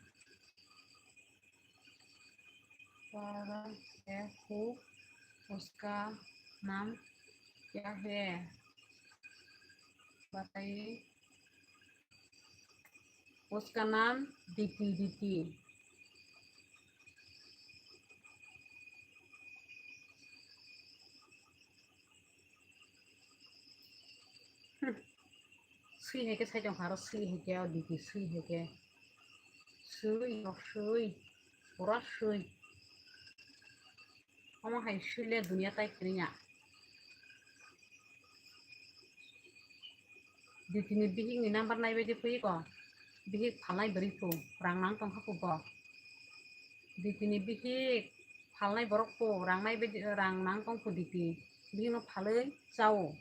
Para se hu uska naam kya hai? Bataiye. Uska naam Diti, Diti. Sui hai khe sai tong kha aro, sui hai khe o Diti, sui hai khe. Sui, nok sui, pura sui. Omo hai sui le duniya tai kwrwi ya. Ditini bihik ni number nai bai di phui ko. Bihik phalnai bwrwi phu, rang nang tong kha phu bo. Ditini bihik phalnai borok phu, rang nai bai di, rang nang tong phu diti. Bihik no phalwi chao.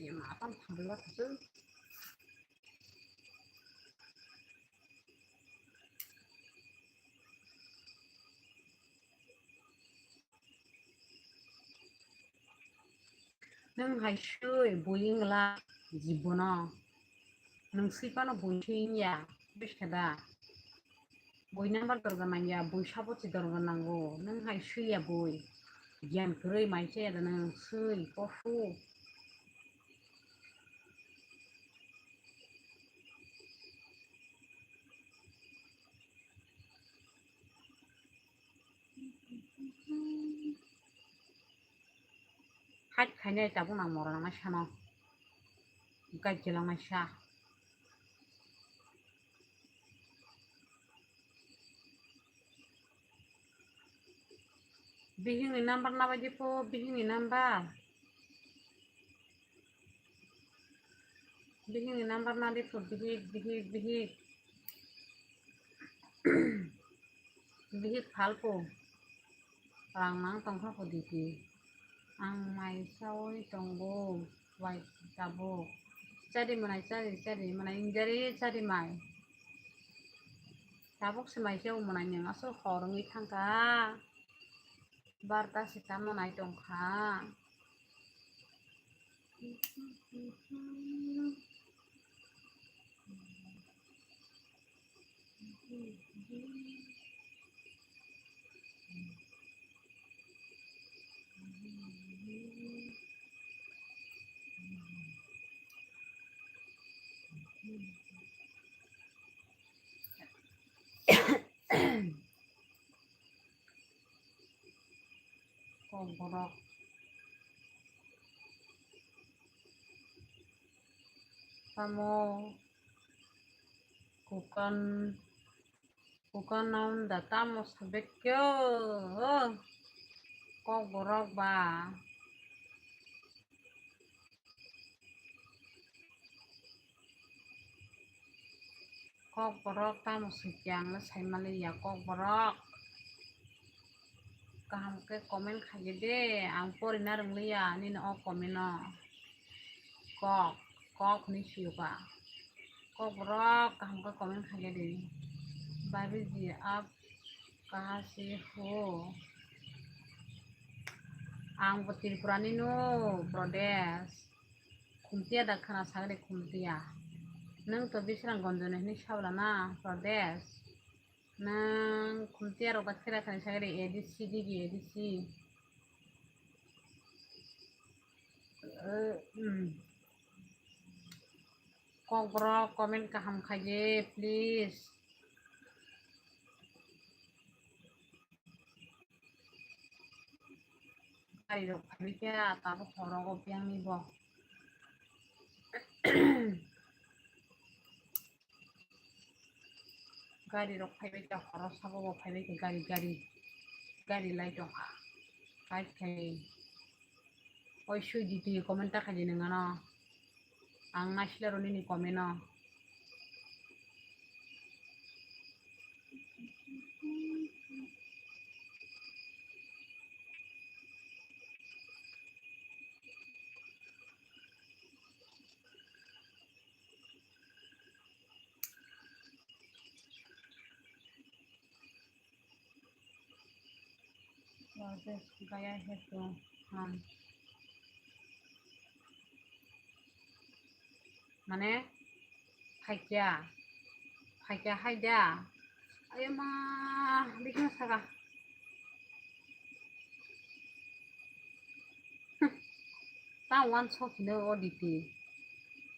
Ai ma, tam phalwi ba thasuk. Nwng hai sui bui wngla jibono. Nwng sui phano bui sui wngya, buiskha da? Bui number dorkar nangya, bui sabochi dorkar nango. Nwng hai sui ya bui. Giyan kwrwi mai chaya da nwng sui, posu. Hak khainai tabuk nang moro nangma sano. Gajilangma sa. Bihikni number nabai di pho, bihikni number. Bihikni number nadi pho, bihik, bihik, bihik. Bihik phalpho. Rang nang tongkha pho diti. Ang mai chawi tongo, wai tabuk. Chadi manai, chadi, chadi manai, injari chadi mai. Tabuk se mai se omo nai nwng aswk hor wngwi thangkha. Barta se tamo nai tongkha. Kokborok. Tamo kukan, kukan naunda tamo sabekyo. Kokborok ba. Kokborok tamo swikyang le saimaliya Kokborok. Kaham khe comment khaidi de, ang porina rwngliya nini o comment no. Kok, kok hinwi swiba. Kokborok kaham khe comment khaidi. Bhabi ji, aap kahan se ho? Ang bo Tripura ni no, Pradesh. Khumtiya da khana sagri Khumtiya. Nwng to Bisramganj ni hinwi sabla na, Pradesh. Nwng Khumtiya rok da khera khani sagri A D C digi A D C. Eh, hmm. Kokborok comment kaham khaidi, please. Gari rok phaibai khe tabuk horo o biyang ni bo. Gari rok phaibai khe horo sabo bo phaibai khe gari, gari, gari lai tongkha. Khai khai. Oi sui di twi comment ta khaidi nwng ano. Ang naisle rw nini comment no. Rajesh gaya hai to, haan. Mane, phaikya, phaikya hai da. Ayo ma, bikno saka. Ta wansok hino o diti.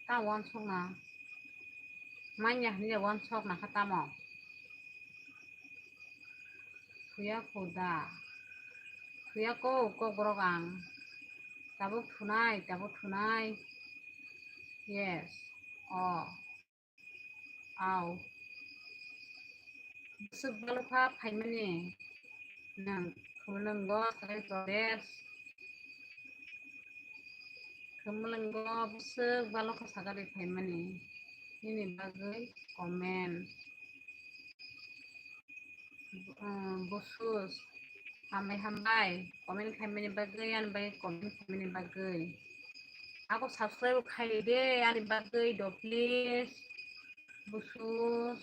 Ta wansok na. Manya hini wansok na kha tamo. Thuya kho da. Thuya ko, kokborok ang. Tabuk thunai, tabuk thunai. Yes. O. Au. Bwswk balokha phaimani. Nang Khumulwngo, Sagai Pradesh. Khumulwngo bwswk balokha sagari phaimani. Nini bagwi comment. Umm, Busus. Hambai, hambai. Comment khaimani bagwi, ani bagwi comment khaimani bagwi. Ako subscribe khai de, ani bagwi do, please. Busus.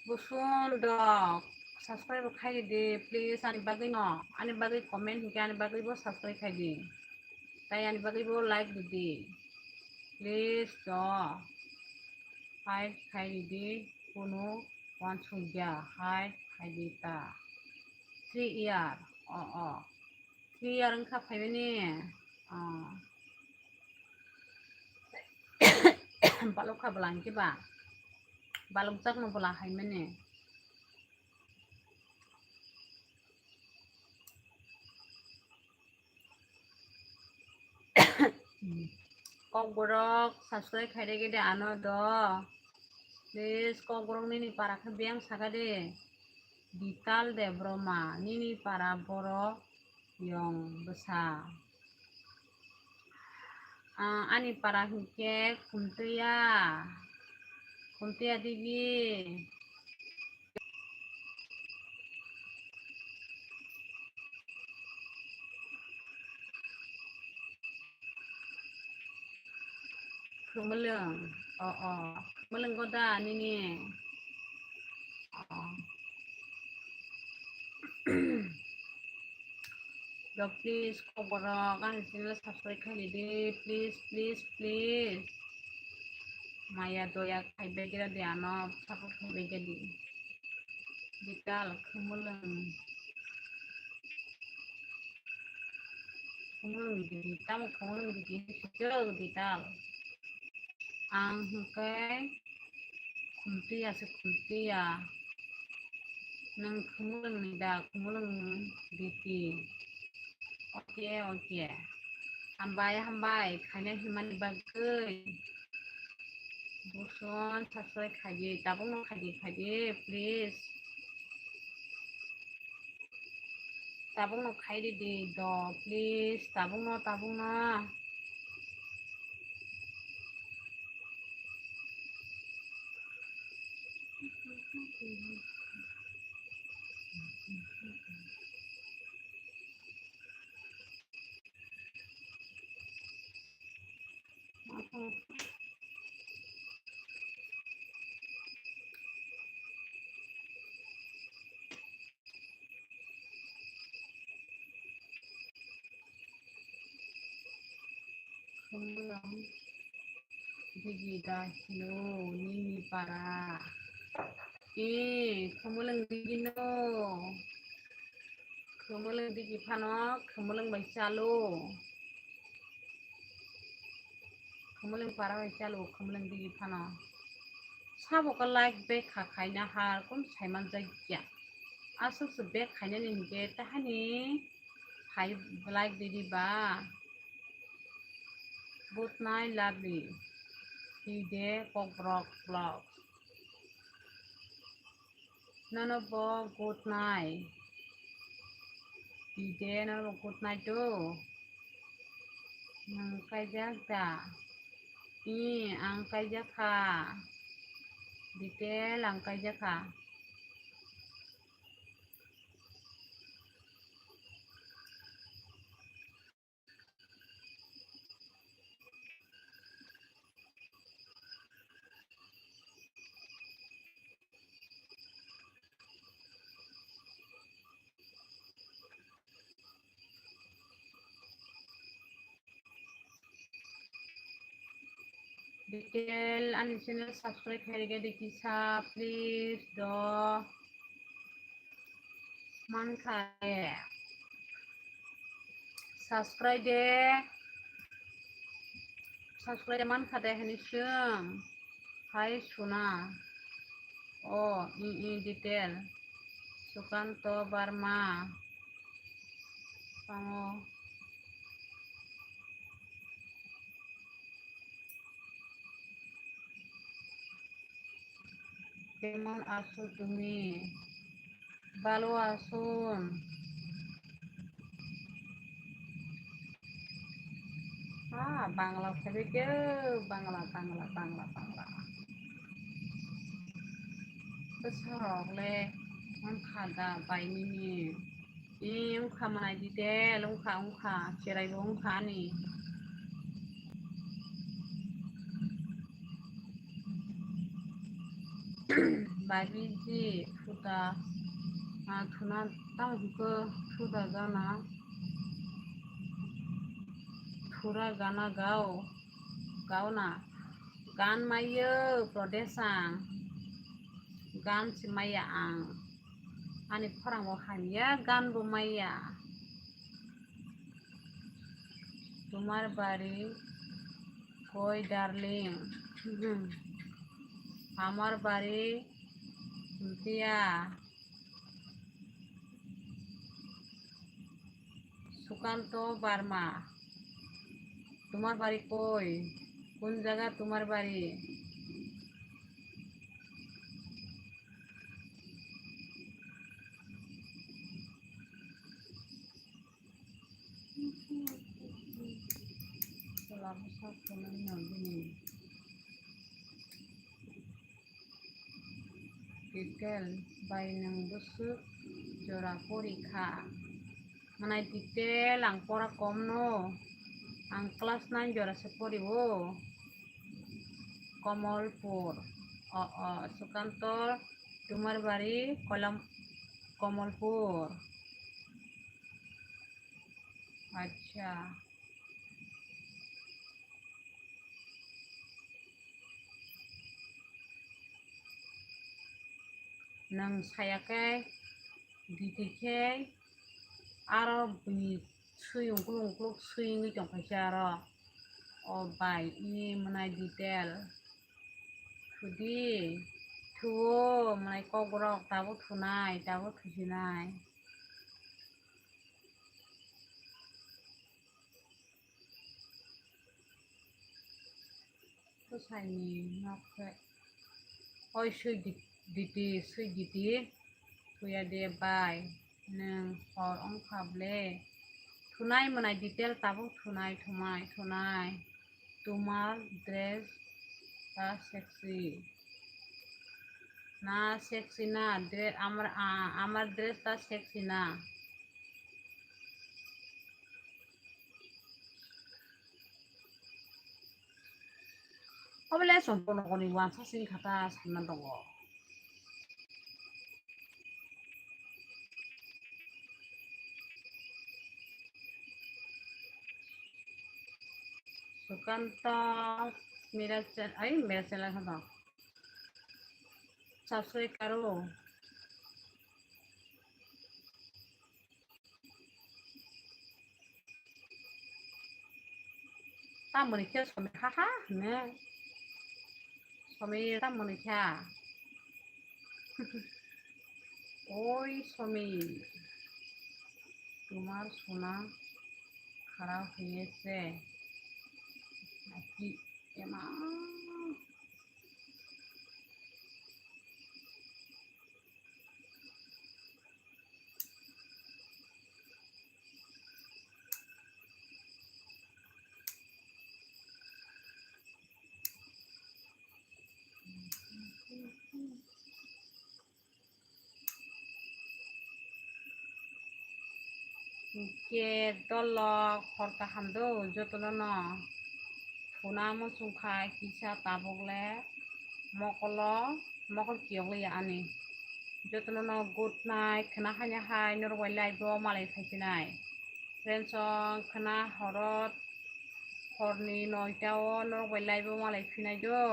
Busun dok. Subscribe khai de, please, ani bagwi no. Ani bagwi comment hinkhe ani bagwi bo subscribe khai de. Tai ani bagwi bo like di de. Please do. Hai khai di, kunu wansukya, hai khai di ta. Three year, o, o. Three year wngkha phaimani, o. Balokha bwla hwnkhe ba. Balokjakno bwla haimani. Kokborok subscribe khai rege de ano do. Please, Kokborok nini para khe biyang saka de. Bital Debbarma, nini para borok yong bwsa. Ah, ani para hinkhe Khumtwiya, Khumtwiya Devi. Khumulwng, o, o, Khumulwngo da nini? Do please, kok borok, ani channel subscribe khaidi, please, please, please. Maya doya khai begera di ano, support khai begera di. Dikal khumulung. Khumulung di, tamo khumulung di, dikal. Ang hwnkhe khumtiya se khumtiya. Nwng khumulwng ni da, khumulwng ni biti. Oke, oke. Hambai, hambai. Khaina himani bagwi. Buson, subscribe khaidi. Tabukno khaidi, khaidi, please. Tabukno khaidi di do, please. Tabukno, tabukno. Khumulwng digi da hino nini para. E, khumulwng digi no. Khumulwng digi phano, khumulwng bai chalo. Khumulwng para bai chalo, khumulwng digi phano. Sabo ka like back kha khaina har kum saiman jagya. Aswk se back khainani hinkhe tahani hai like digi ba. Good night, lovely. Tide Kokborok vlog. Nono bo good night. Tide nono bo good night do. Nang kaijak da? I, ang kaijak kha. Detail ang kaijak kha. Detail ani channel subscribe khairige de kisa please do. Mankha de. Subscribe de. Subscribe de mankha de hani sung. Hai suna. O, i, i, detail. Sukanto Barma. Pango. কেমন আছো তুমি? ভালো আছুন? Ah, Bangla sabi ke, Bangla, Bangla, Bangla, Bangla. Bwsarok le wngkha da bai nini. Ee, wngkha manai detail, wngkha, wngkha, cherai bo wngkha ani. Bai biji thuda, ah, thuna tamo hwnkhe thuda gana, thura gana gao, gao na, gan maiyo prodesang, gan se maiya ang. Ani khorang o hamya, gan bo maiya. তোমার বাড়ি কই darling? আমার বাড়ি Huntia. সুকান্ত বার্মা, তোমার বাড়ি কই? কোন জায়গা তোমার বাড়ি? Detail bai nwng bwswk jora pori kha? Mwnai detail ang pora kom no. Ang class nine jora se pori o. Komolpur. O, o, Sukanto Tumarbari, Kolam-, Komolpur. Acha. Nwng saya khe, diti khe, aro bini swi ungkuluk ungkuluk swi wngwi tongkhaisa aro. O bai, ini mwnai detail. Thudi, thuo, mwnai kokborok tabuk thunai, tabuk thusinai. Bwsaini nok khe. Oi swi di-, diti, swi diti. Thuya de bai. Nwng hor wngkha ble. Thunai mwnai detail tabuk thunai, thumai, thunai. Tumar dress ta sexy. Na sexy na dress, amar, a-, amar dress ta sexy na. Obole sompor nokoni wansa sing khata sanna tongo. Sukanta Mira channel, ai Mira channel khata. Subscribe karo. Tamoni khe somi ha ha hwnwi. Somi tamoni kha. Oi somi. Tumar sona kharap hoye se. Aki ema. Hwnkhe dolok hor kaham do jotono no. Thuna muchung kha kisa tabuk le mokolo, mokol kiyok liya ani. Jotono no good night khna hanya hai norok bai live o malai phai sinai. Friends song khna horot horni noita o norok bai live o malai phinai do.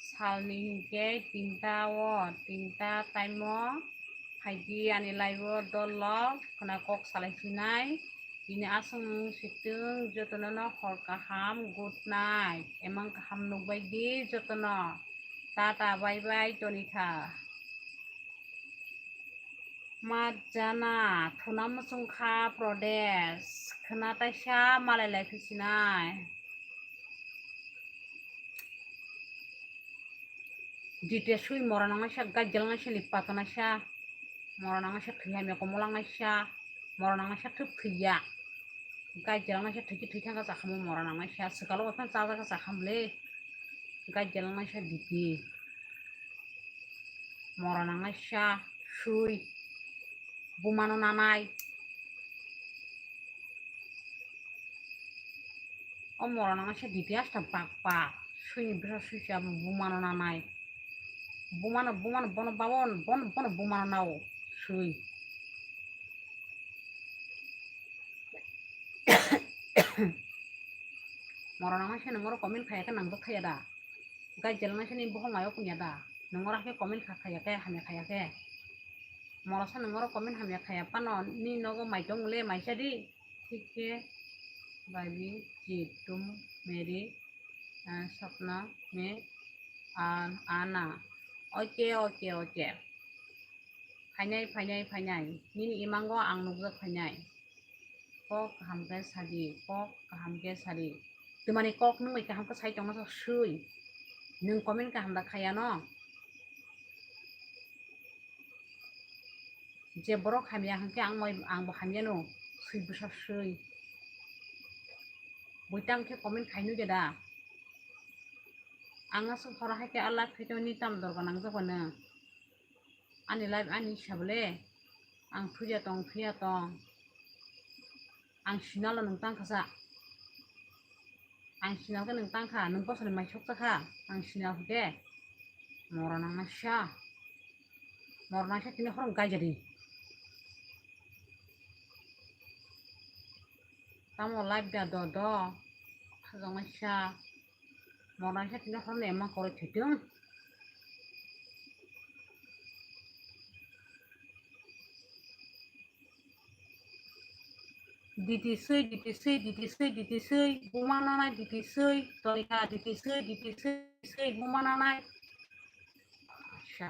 Salni hinkhe tinta o, tinta time o phaidi ani live o dolok khna kok salai sinai. Bini aswk nwng situng jotono no hor kaham, good night. Emang kaham nukbai di jotono. Tata bye bye toni kha. Majana thuna muchung kha Pradesh. Khna taisa malai lai phisinai. Dite sui mora nangnaisa, gajal nangnaisa, lipata naisa, mora nangnaisa, thwi hamya komo langnaisa, mora nangnaisa, thwk thwiya, gajal nangnaisa, thwiki thwi thangkha chakhamo mora nangnaisa, swkalo bo phano chajak kha chakham le, gajal nangnaisa, diti, mora nangnaisa, sui, bumano nanai. O mora nangnaisa diti asta bak bak. Suini bwsa suisi abo bumano nanai. Bumano, bumano, bono babon, bono, bono bumano nao. Sui. Mora nangnaisa nwng oro comment khaiya khe nangjakthaiya da? Gajal nangnaisa ni bohong ayo kunya da? Nwng oro hakhe comment kha khaiya khe, hamya khaiya khe. Mora sa nwng oro comment hamya khaiya phano ni nogo mai tong le mai sa di. Thik khe bhabi ji tum meri, ah, sapna me an-, ana. Oke, oke, oke. Phainai, phainai, phainai. Nini imango ang nukjak phainai. Kok kaham khe sadi, kok kaham khe sadi. Twmani kok nwng bai kaham khe sai tongma sa sui. Nwng comment kaham da khaiya no? Je borok hamya hwnkhe ang bai, ang bo hamya no. Sui bwsa sui. Buitang khe comment khai nukya da? Ang aswk horo hai khe a live khaitoni tam dorga nangjak bano. Ani live ani hisab le ang thuya tong, thuya tong. Ang sinalo nwng tangkha sa. Ang sinal khe nwng tangkha, nwng bosoni mai soksa kha. Ang sinal khe mora nangnaisa. Mora nangsa tini horong gaijadi. Tamo live da do do. Hajong sa. Mona sa tini horne emang kore thidung. Diti sui, diti sui, diti sui, diti sui, buma nanai diti sui, Tonika diti sui, diti sui, sui, buma nanai. Sa,